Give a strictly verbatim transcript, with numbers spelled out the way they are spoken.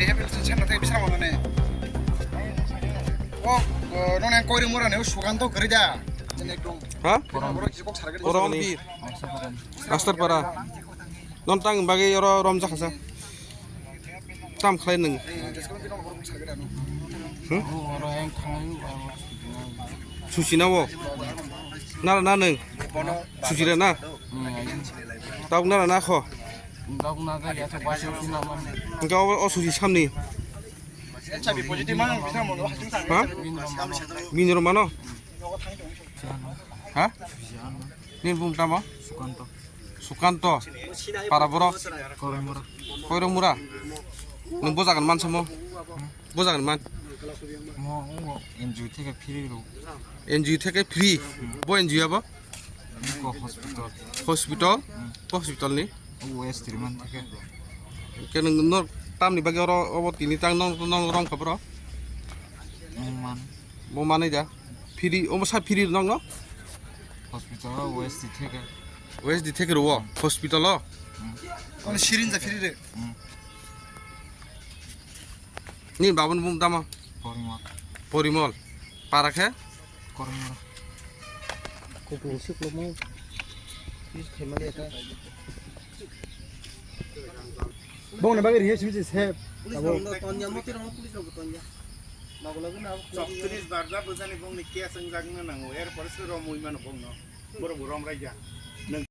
Rehabilitation center tei bising rok nani. O, o, nong nang koiri mura ni, o Sukanto kwrwi da. Ha? Oro Ambir. Masterpara. Non tang bagwi oro rom jakha sa. Tam khlai nung. Hmm? Susi na o. Nara na nung. Susi ra na. Tabuk nara na kho. Hingke o, o susi samni. Ha? Bini rw mano? Ha? Nini bung tamo? Sukanto. Sukanto. Para borok? Koiromura. Koiromura? Nwng bo jagan man samo? Bo jagan man? Mo, mo N G O theke free rw. N G O theke free? Bo N G O abo? Ko hospital. Hospital? Hmm. Bo hospital ni? O S T man theke. Ke nwng no tamni bagwi oro obo tini tang nong, nong rom kha bro? Mo man. Bo manwi da? Free, omo sa free nong no? Hospital o S T theke. O S T theke rw o? Hospital o? Hmm. Kono syringe free re? Hmm. Ni babun bung tamo? Porimol. Porimol. Para khe? Korimol. Kupung suklomo. Use khaimani eta. Bongni bagwi rihe simi se sep. Police rok no tonya, moti rok no police rok bo tonya. Mago lagi na abo. Choktoris barja bojani bongni case wngjak na nango. Er pore se rom ui mano bongno. Borok bo rom raija. Nwng